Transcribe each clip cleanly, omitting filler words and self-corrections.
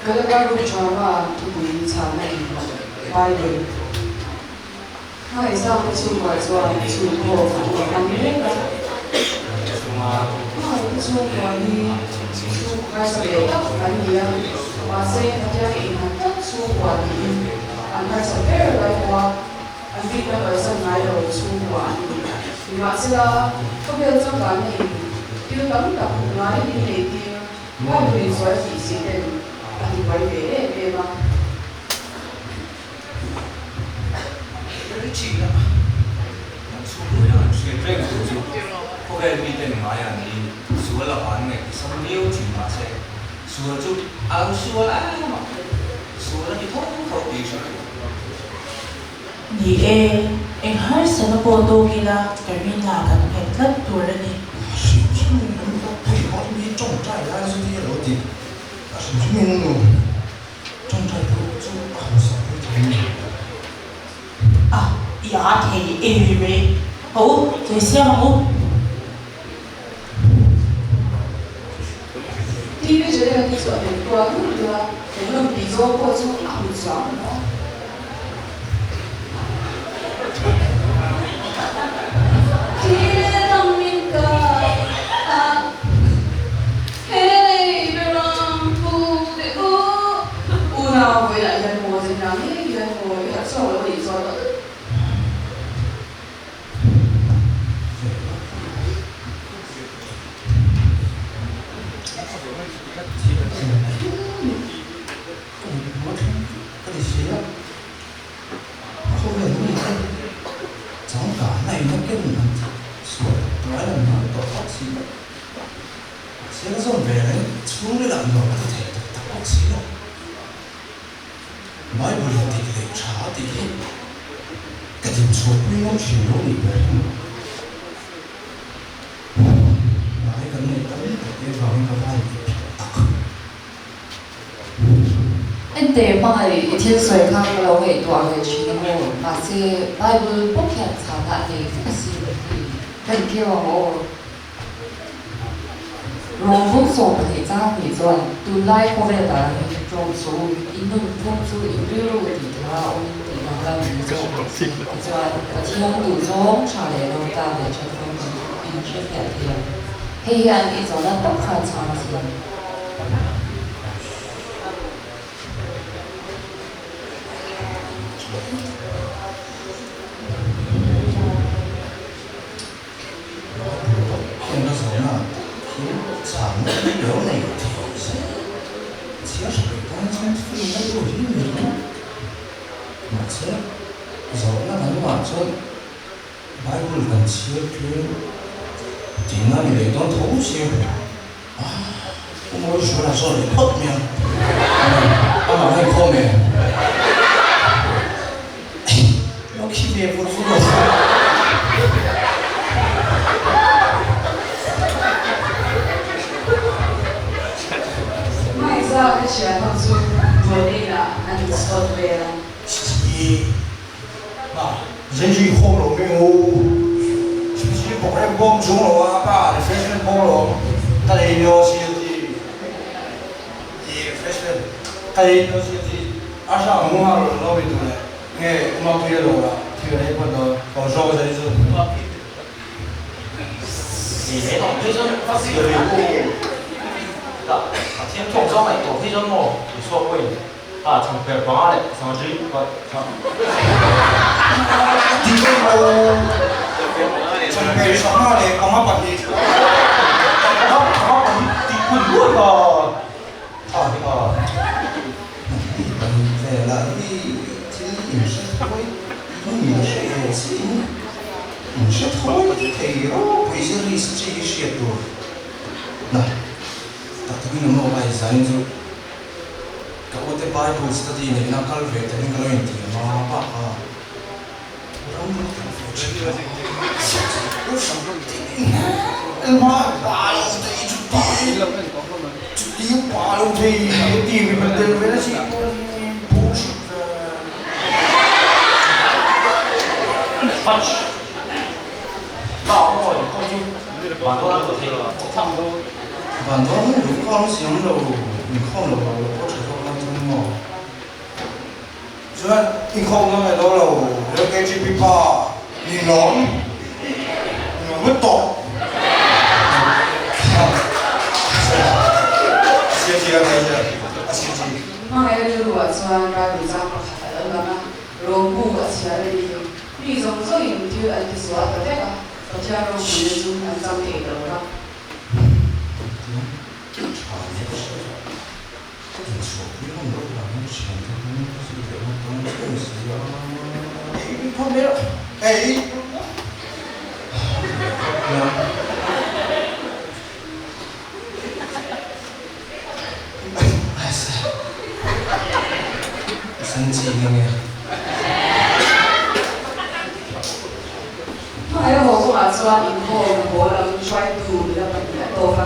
Kaleka Group Drama thupui chhanna inhlawh Bible Hmaizakna chhungkua chuan chhungkaw an lo hmang mek a. Hmangaihna chhungkua hi chhungkaw harsa ve tak an ni a, mahse Pathian innghat tlat chhungkua niin an harsa ber lai pawha an bikna kalsan ngai lo chhungkua an ni. Nimahsela, khawvel changkanna in thil tam tak ngai min nei tir Bible insual tih si ten a ti buai ve em em a. Khawvel miten ngaia niin sual a van ngaih sam viau thin mahse sual chu a lo sual em a, sual a ti tho tho tih hre tur. Ni e, eng harsatna pawh tawk ila ka rinna kan nghet tlat tur a ni. A hrim hrim in an lo phei hawt mi tawngtai lai chu ti a lo ti. A hrim hrim in nu tawngtai pawh chu a hausak pui thei a ni. A, i a thei e mai. Haw u, sawi siam ang u. TV channel te chu a hmel kual nulh nulh a, eng tih zawng pawh chu a hmu chuang lo. Ka ti si a, khawvel mite changkanna in a ken an tih sual tuai an hmang tawh bawk si lo. Mahse ka zawn ve reng chhungril ah nuam a ti thei tak tak bawk si lo. Bible in dik leh tha a tih hi ka dinchhuahpui ngam thin lo nih ber hi maw. Ngai kan neih tam tak te avangin ka va inti phit tak. Enteh hmangaih i thil sawi kha ka lo ngaihtuah ve thin a maw? Mahse Bible bawk hian chhana a nei vek asin hi ka inkeu ang aw. Rawng 12 chang nih chuan tunlai khawvel dan hi tlawm chu i nunphung chu i rilru tih thara awmin tih danglam ni zawk ang che. Tichuan Pathian duhzawng tha leh lo ta leh that famkim in hrefiah thei ang. Hei hian i zawhna tak kha chhang asin. Bible kan chhiar tlem tihna ni leh dawn tho si a. Pu Mawizuala zawh leh phawt mai a, amah hi khawm e. Lo khi ve vur vur lo. Hmaisa ka thian ho chu Dawleinah an inspot vel a. Chhi. Zai khawm lo mai u. Chhi bawk rem bawm chung lo a pa refreshment bawk lo ka lei nio si a ti. I refreshment ka lei nio si a ti. A hrang hmu nghal lo lo mi tu le nge uma pui a lo la thil ei pawn dawn ko zawk zai chu. Ni he tawng phei chuan a siam ve u. Pathian thawk zawng ngaih tawh phei chuan maw Isua pawhin A chhangper panga leh sangri chhang. Dik lo. Chhangper sangha leh 5 2. 5 2 tih hun luat a. Tha hi a. Hei pahnih velah hi thil inhre thawi in hre ve chiin inhre thawi thei ropui zir risk chi hi hriat tur. Na tak takin an awm a zain chu. Ka ute Bible study neihna kal ve takin ka lo intiam a, bakah ram ro tam ve thin a, Van dawn luh khawm siam lo, inkhawm lo lo pawh tha zawk ang chu. Inkhawm na ngai lo lo LKGP pa ninawm ninawm lutuk. Hmangaih rilruah chuan Bible chang pakhat a lo lang a, Rawngbu a chhiar a ni. Mi zawng zawngin thil an tisual ta vek a, Pathian ropuina chu an chang thei lo va. Ka inchhuahpui ngam loh vangin thian te hming ka zui leh ngawt dawn chiah ni si a. Ei tho mai rawh, ei. Sanchi nge nge. Hmangaih haw kawngah chuan inkhawm haw lam hruaitu nula pahnih a tawk a.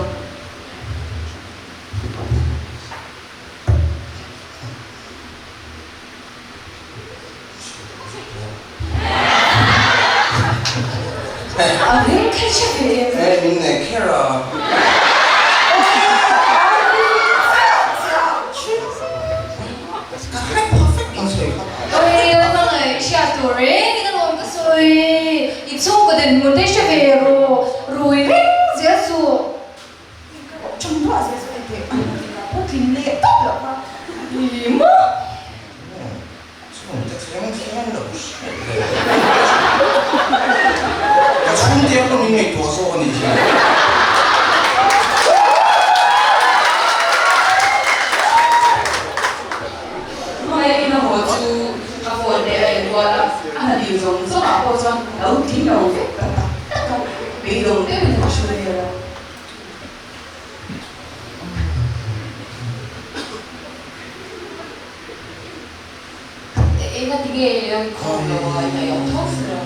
A ring kher che ve em? Eh, min nei kher a. Ka hre perfect ang sawi kha. Oi, hmangaih hriat tur reng in alawm ka sawi. I chhungkaw dinhmun te hre ve rawh, rui reng zel suh. Chhungte thleng thleng lo hriat ve ka chhungte pawh min ngaihtuah zawk a nih hi. Hmangaih in a haw chu a phone te a enkual a, a hna dil zawng zawng ah pawh chuan lo tling lo vek ta tak tak a, beidawng deuhin a hru vel a. Eng a ti nge i lo inkhawm lo a, i ngaihawm tho si lo.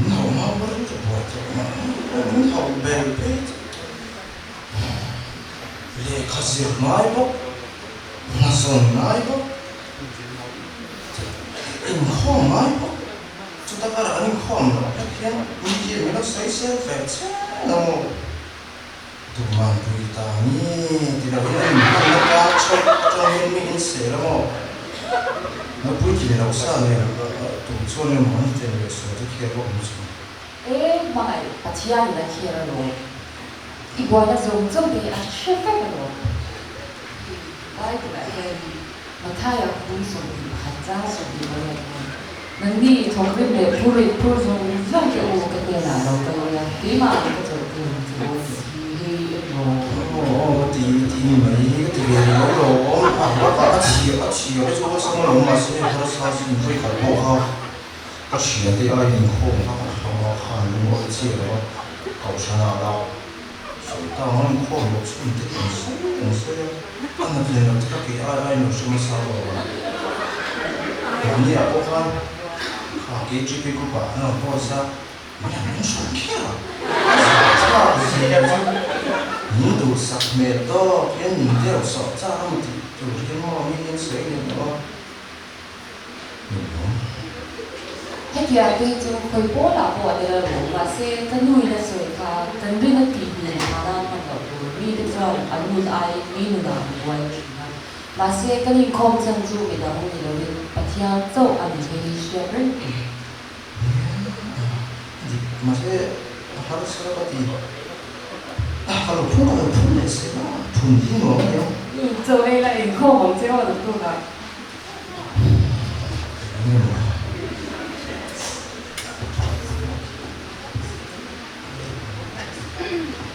Min hauh mau ka ring chu buai tawh mah min hauh bel phei chu lehkha zir ngai bawk, hna zawn ngai bawk, inkhawm ngai bawk. Chuta karah an inkhawm loh hlek hian mi hi min lo sawi sel ve chiang a maw? Tuman pui ta ni ti lo in an inhmanna kar chhawk atang hian mi in sel a maw? Lo puitlin loh sa nen tum chuan emaw an tel leh sual te khi a va awm chu. E hmangaih Pathianin a kher alawm. I buaina zawng zawng te hi a hre vek alawm. Bible-ah hian Mathaia pui 21 chang 28 hian, Nangni thawkrim leh phurrit phur zawng zawng te u ka hnenah lo kal ula, keimah ang ka chawlh tir ang che u a tih hi hei emaw. Aw aw ka ti ti ni mai ka ti ve lo lawm a bakah a chhia a chhia te chu ka sam alawm mahse hei harsa chu in vawi khat pawh kha ka hria te aiin inkhawm kha ka thlang a khan lungawi chiah lo a kohhranah lah Sawi ta ang an inkhawm loh chhun te hi an sawi an sawi a, a nat leh loh te kha kei ai aiin lo hre hmasa lo ang. Mahni ah pawh khan kha KGP group ah an rawn post a, min han en hran kher a, a zahthlak zia chu min duhsak hmel tawk hian min deuh sawh chak a ni tih tur hi maw mi hian sawi leh lo a. Hetiang te hi chu khawi pawlah pawh a tel a lo, mahse ka nuin a sawi kha kan rin a tih hnen hana hman loh tur mi te chuan an nun aiin mi nunah an buai thin a, mahse kan inkhawm chhan chu midang ni loin Pathian chauh a ni hei hi hriat reng tur. Dik, mahse a harsa ka ti. Ka lo phun ka lo phun leh se a, phun hi nuam a nia. Chaw ei la inkhawm ang che aw naktukah.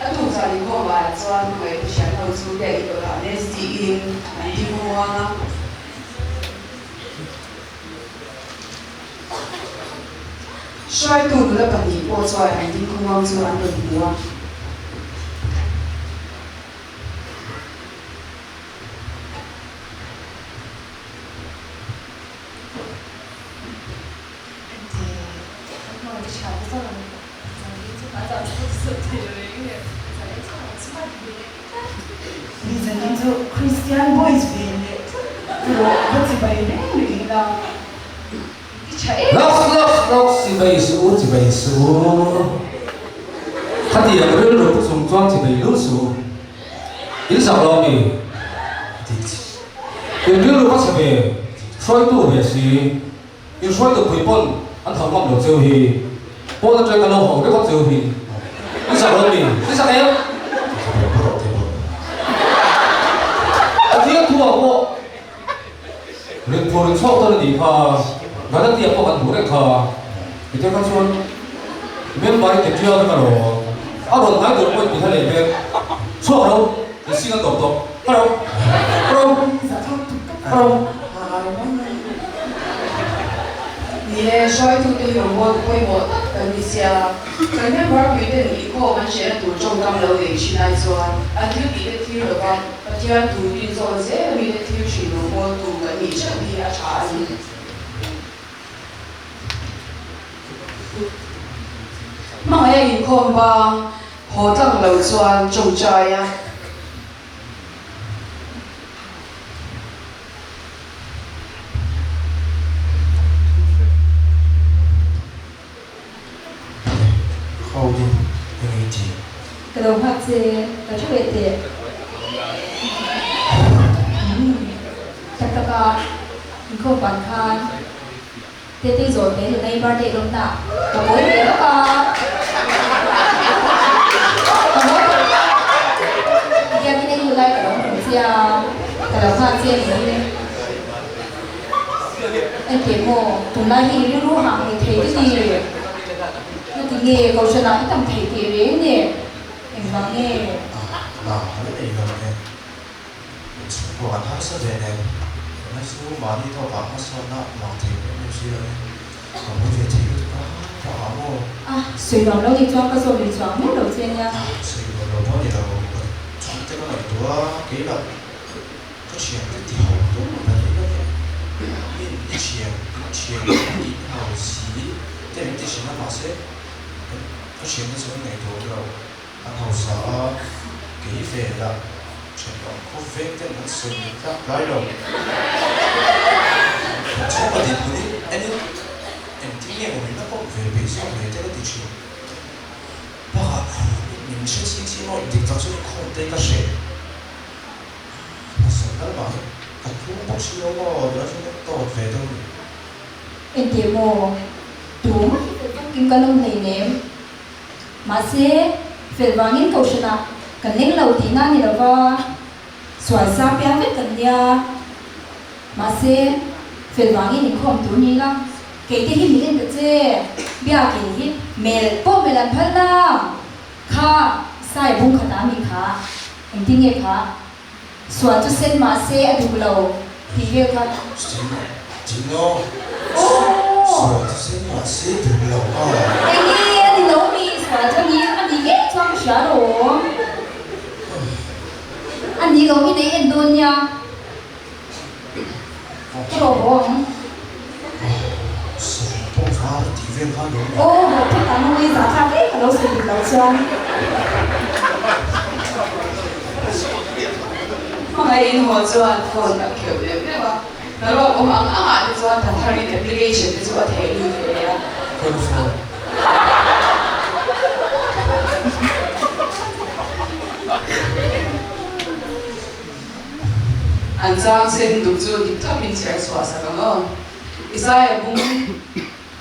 A tuk zan inkhawmah chuan hmangaih te hriat ho chu biak in kawtah Nesty in an ding muang a. Hruaitu nula pahnih pawh chuan an ding khawmuang chu an rawn hmu a. Nizanin chu Christian boys ve leh tlat rawh va chibai reng reng ila i tha em. Lawk lawk lawk chibai suh u chibai suh u khatiang rilru pu chung chuan chibai lul suh u. In sak lo mi? Dik. In rilru va chhe ve, hruaitu ve si, in hruaitu pui pawn an hau ngam lo cheu hi, pawn atang ka lo hau ringawt cheu hi, i zak lo mi? I zak em? Pathian thu ah pawh rinphur in chhuak dawn a nih kha, Galatia pawh kan hmuh reng kha, tite kha chuan member i ti ṭial vek alawm, a rawn hnai tur pawh in ti hla leh vek, chhuak ro, i sing a tawp tawp, ka ro, ka ro, ka ro. Ni e, hruaitute hi rawngbawltu pawimawh tak kan ni sia, kan member puiten inkhawm an hrehna tur tawngkam lo nei thin ai chuan an thil tihte thlir lova, Pathian thu rin zawn zel mite thil hrin rawngbawltu kan nih theuh hi a tha a ni. Hmangaih a inkhawm bang haw tlang lo chuan tawngtai a. Khawdin eng ei ti? Ka lo nghak che, ka thu leh teh. Umm, tak tak a, inkhawm pan khan Tetei zawh te nunei birthday lawm na ka buai ve lawk a. Ka haw tawh a, biakin ei hun lai ka lo hmu che a, ka lo nghak che ni. Engti maw, tunlai hi i rilru hah hmel thei ka ti. Heti nge Kohhran ah i tam theih tih reng nge? Engvang nge? Na ka la nei lo nen, chhungkua kan harsa ve nen, tunlai chu mahni tawkah hmasawnna lang thei em em si lo in ka buai ve thei lutuk a, ka ah maw? A, sawi nuam lo nih chuan ka zawt lui chuang miah lo che nia. Sawi nuam lo pawh ni lo, ka chhungte ka ngaihtuah a, keilah Ka thian te ti ho tum a ni ka ti. Min i thian, in thian i in hau si te min ti thin a mahse ka thian te chuan ngaihtuah awm lo. An hausa a, kei ve lah thenawm khaw veng ten an sawi mit tlak tlai lo. Chhungkaw dinhmun in en in engtin nge maw min la kawp ve peih zawk le te ka ti thin. Bakah min hre ching ching maw dik tak chuan inkhawm te ka hreh. Hmasa kal mah hi ka tlung bawk si lo maw tuna chu ka tawt ve deuh a ni. Engteh maw? Tumah hi fel famkim kan awm hleinem. Mahse, fel vangin kohhranah kan leng lo tihna a ni lo va, sual sa piang vek kan nia. Mahse, fel vangin inkhawm tur ni la, keite hi min en ta che, biakin hi melh pawh melh an phal nang. Kha sai bung khat a mi kha engtin nge kha sual chu sen mah se a duk lo tih vel kha. Chino sual chu sen mah se duk lo a. Enge a ni lo mi sual chu ani a ni ngei chuan ka hria lo. A ni lo mi nei en dawn nia. Ka rawh haw ang. Sawi pawh var tih vel kha lo ni. Aw haw phawt ang awii zah thlak em ka lo sawi dik lo chuan. Hmangaih in haw chuan phone a kheuh neuh neuh a, hnaruak awm ang ang ah te chuan Thathar in application te chu a theh lut ve leh a. Phone phone. An chang sen duh chu dik thlap in chher chhuah sak ang aw. Isaiah bung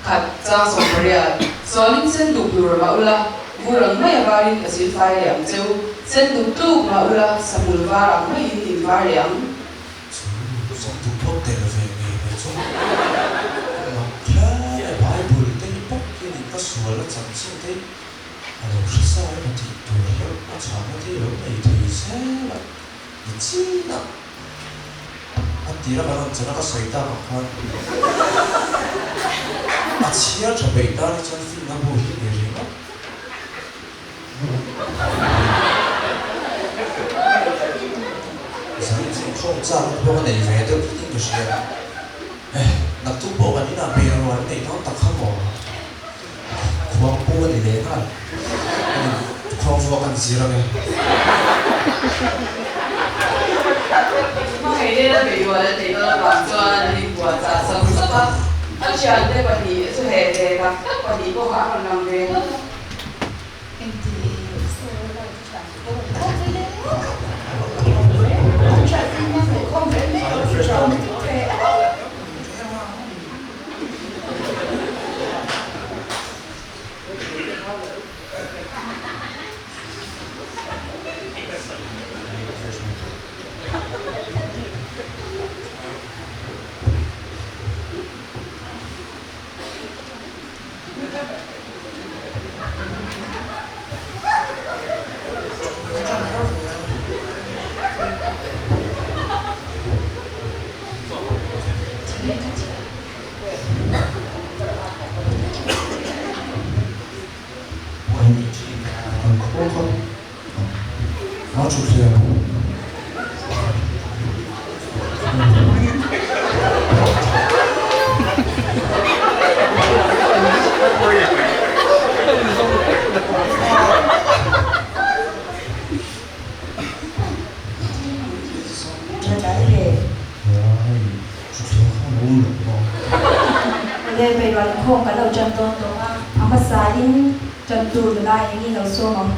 khat chang 80, Sualin sen duk hlur mah ula, vur ang mai a varin ka sil fai leh ang cheu, sen duk tluk mah ula, sahmul var ang maiin in var leh ang. Chu sen duk phawt tel ve ngei mai chu mak hle a, Bible te hi bawk hian in ka sual a chanchin te hi a lo hre sa emaw tih tur hian a chhahna te hi a lo nei thei zel a. Ni chin a, a tir a kan rawn chana ka sawi tak ang khan a chhiar tha peih tan hi chuan finna bu hi ni ringawt. Zan chu inkhawm chak na pawh ka nei ve deuh tlatin ka hria. Eh, naktuk pawh kan inah beirual an neih dawn tak kha maw? Khuang pu a ni leh nghal. Ani khuang vuak an zir ange. Hmangaih nena beirual an neih dawn avang chuan an inbual chah sap sap a. A thiante pahnih chu he ve tak tak pahnih pawh kha a rawn lang ve hlawt a. Engti sawi lai chu thian te pawh rawn khawm ve le. Thuthleng khan a awm lo maw? Awle, Beirual inkhawm kan lo tan dawn tawh a, a hmasa in tan tur nula eng in lo sawm ang.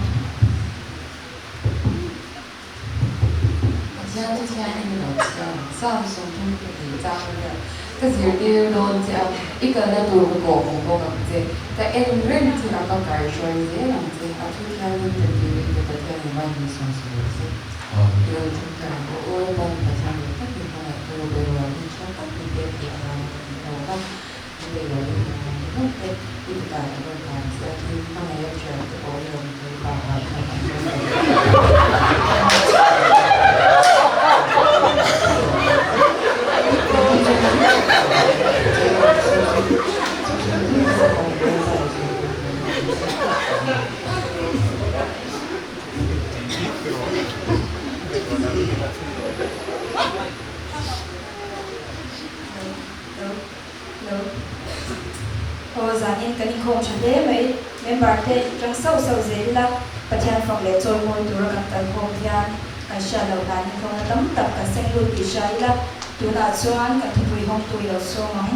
Pathian chu thian in lo chhiar ang, Psalm 32 chang vel ka zirtir dawn che a, i kalna tur ka kawh hmuh bawk ang che, ka en reng che a, ka kaihruai zel ang che, a thu thiangin ka tirin ka Pathian in mai hi sawi sawi rawh se. I lo thung thar ang aw aw, Lalpa ni Pathian leh tak in hmangaih tur berual in tha tak min pek tih avanga ka tih hlauh a, min berual in hmangaih ang ringawt te i kutah ka rawn hlan che a, tin hmangaih a thian te pawh hi rawn phei bakah khan an rawn rawn Lo, lo. Aw, zanin kan inkhawm tha hle mai. Member te tang sauh sauh zel ila, Pathian fak leh chawi mawi tura kan kal khawm hian kan hriat loh dan inkhawmna tam tak kan seng lut tih hria ila, tunah chuan kan thupui hawngtu i lo sawm ang.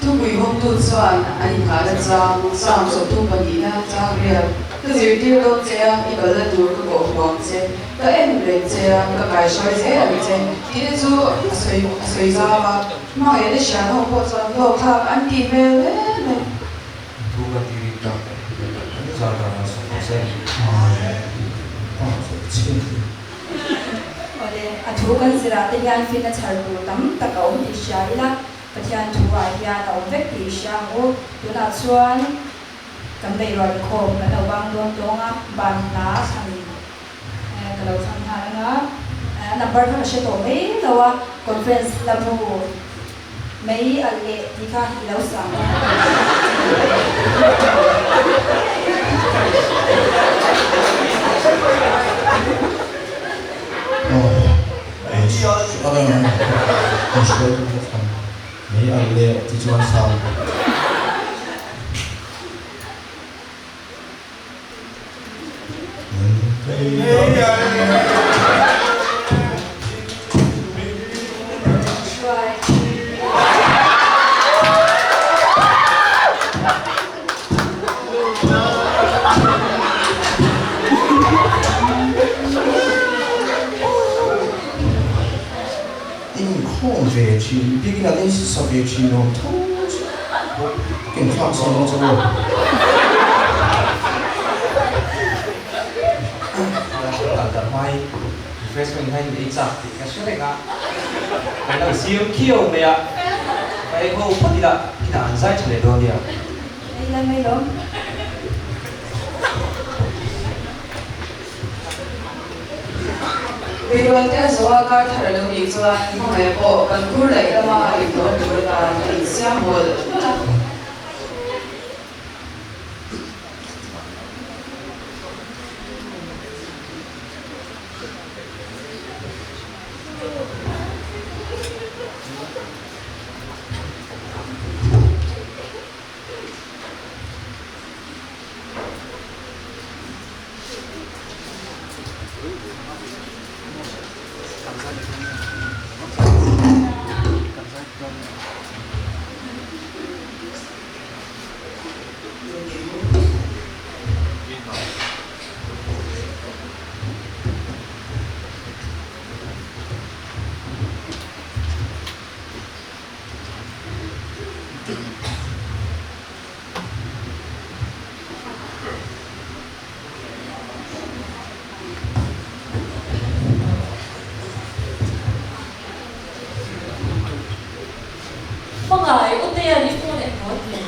Thupui hawngtu chuan an inghahna chang Psalm 32 chang riat, Ka zirtir dawn che a, i kalna tur ka kawh huang che, ka en reng che a, ka kaihruai zel ang che, tih te chu a sawi a sawi zau a, hmangaihna hrian ho pawh chuan hlawkthlak an tih hmel hle mai. Thu ka ti rin tak zar dan a sawi se. Awle, a thu kan zirah te hian finna chhar tur tam tak a awm tih hria ila, Pathian thu ah hian a awm vek tih i hria ang u. Tunah chuan kan beihrual inkhawm kan lo bang dawn tawng a, ban hla thlan ka lo thlang nghal ang a, a number kha ka hre tawh mai lo a, conference la bu mai alh leh tih kha i lo sang a. Inkhawm ve thin, biakin ah te sa ve thin awm tho chu ka inthlak sawn ang che u. Kal darh hmain refreshment kha in ei chak tih ka hre reng a, kan lo siam khiau mai a, ka ei ho phawt ila inah an zai tha leh dawn nia. Ei lai mai lawm. Beirual te a zo a, kar thar a lo nih chuan hmangaih pawh kan khur laih lama a indawn tur atan a insiam mawlh mawlh a. Hmangaih u te an i phone eng maw ti?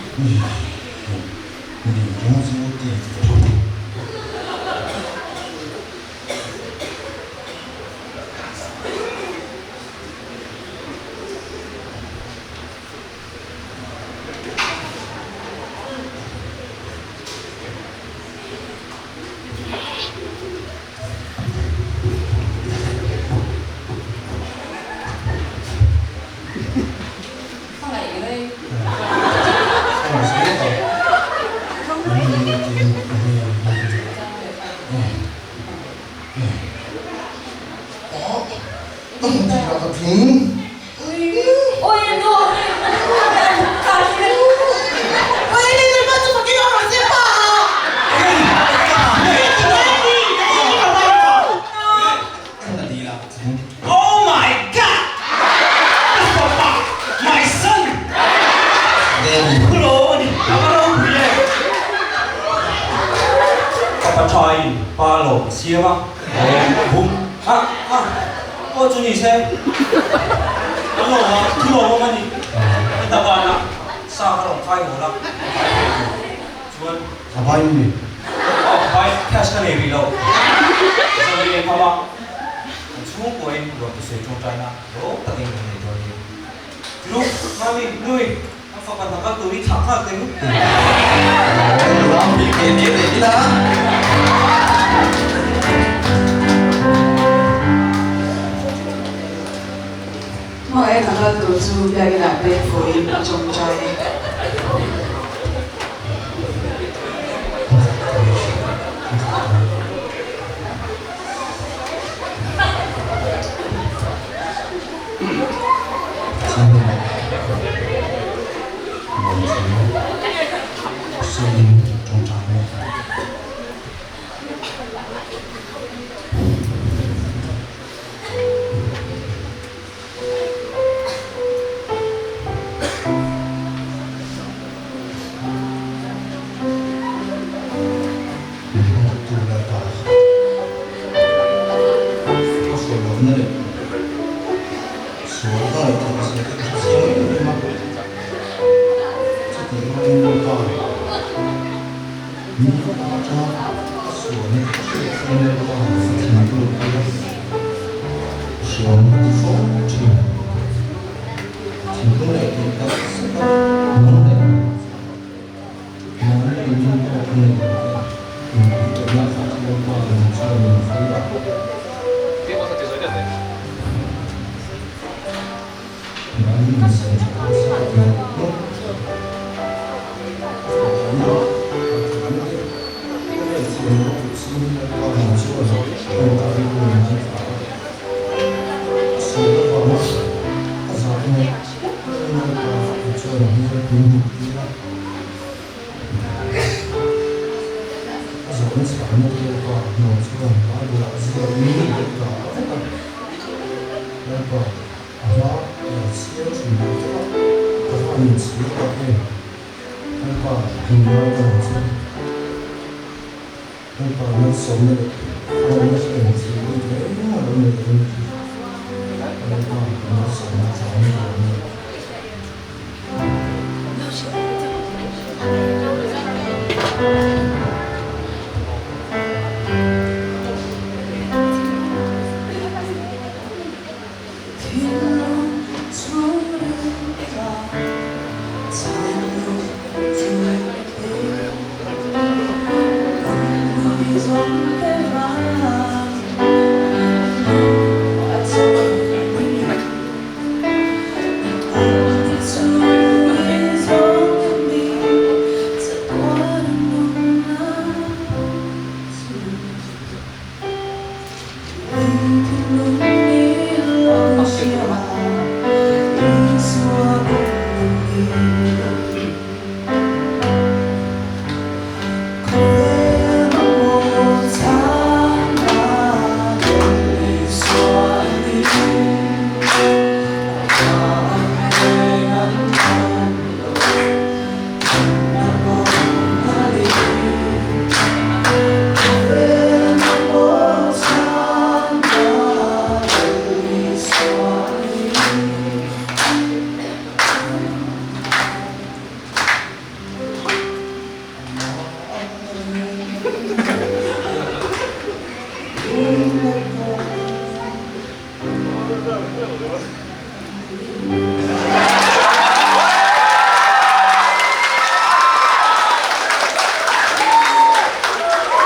Hmangaih rei. Ka tih ah ka tling. Oh my God! Ka fapa, my son! Phulo a ni, a va ropui e! Fapa thain pa lawm a siam a, bum a a aw chu ni se, a lawm a, thu lawmawm a ni. Heta banah sa ka rawn khai hawl a, ka vai ve tur chuan. A vai mi? Aw, vai cash ka nei rih lo. Zawi ei kham a. Kan chhungkuain rawn ti sawi tawngtaina rawng takin kan nei dawn nia. Tiru, Mami, Nui, an fapa hna kal tur hi thlah nghal teh u. Ram bik leh hle leh ila. Hmangaih hna kal tur chu biakinah beng fuhin a tawngtai. Min hmangaihtu Lalpa, ka sual lohna leh sual ka ngaihtuah zia te ka hre chiang em em a, chutih rualin Lalpa, mi ka atanga ka sualna te ka hriat chuan Lalpa ka thinrim pui a, hriam ka ti fo thin. Thinlung leh tih tak zeta nung leh. Mahni min tawk nei lo te inpihṭawhna kha Lalpa min chuan min thlir a. Mahni insiam ṭhat nasa a ti mawlh mawlh. Mahni pathian te ka leh thiam loh chhungin Lalpa min chuan ṭawngṭai hun min thlah a. A sual avanga a zah ngawih ngawih Lalpa min chuan a hmel min hmuh tir a. A zawhna chhahna te Lalpa hnawh chuan Bible ah ziakin a dah vek a. Lalpa a hma ka lo chhiar thin lo vek a, ka van inchhir tak em. Lalpa hming lai ka lo chu. Lalpa malsawmna leh hlawkna hi eng thil bik reng a lo nei lo ni hi. Lalpa malsawmna chang ni lo ni.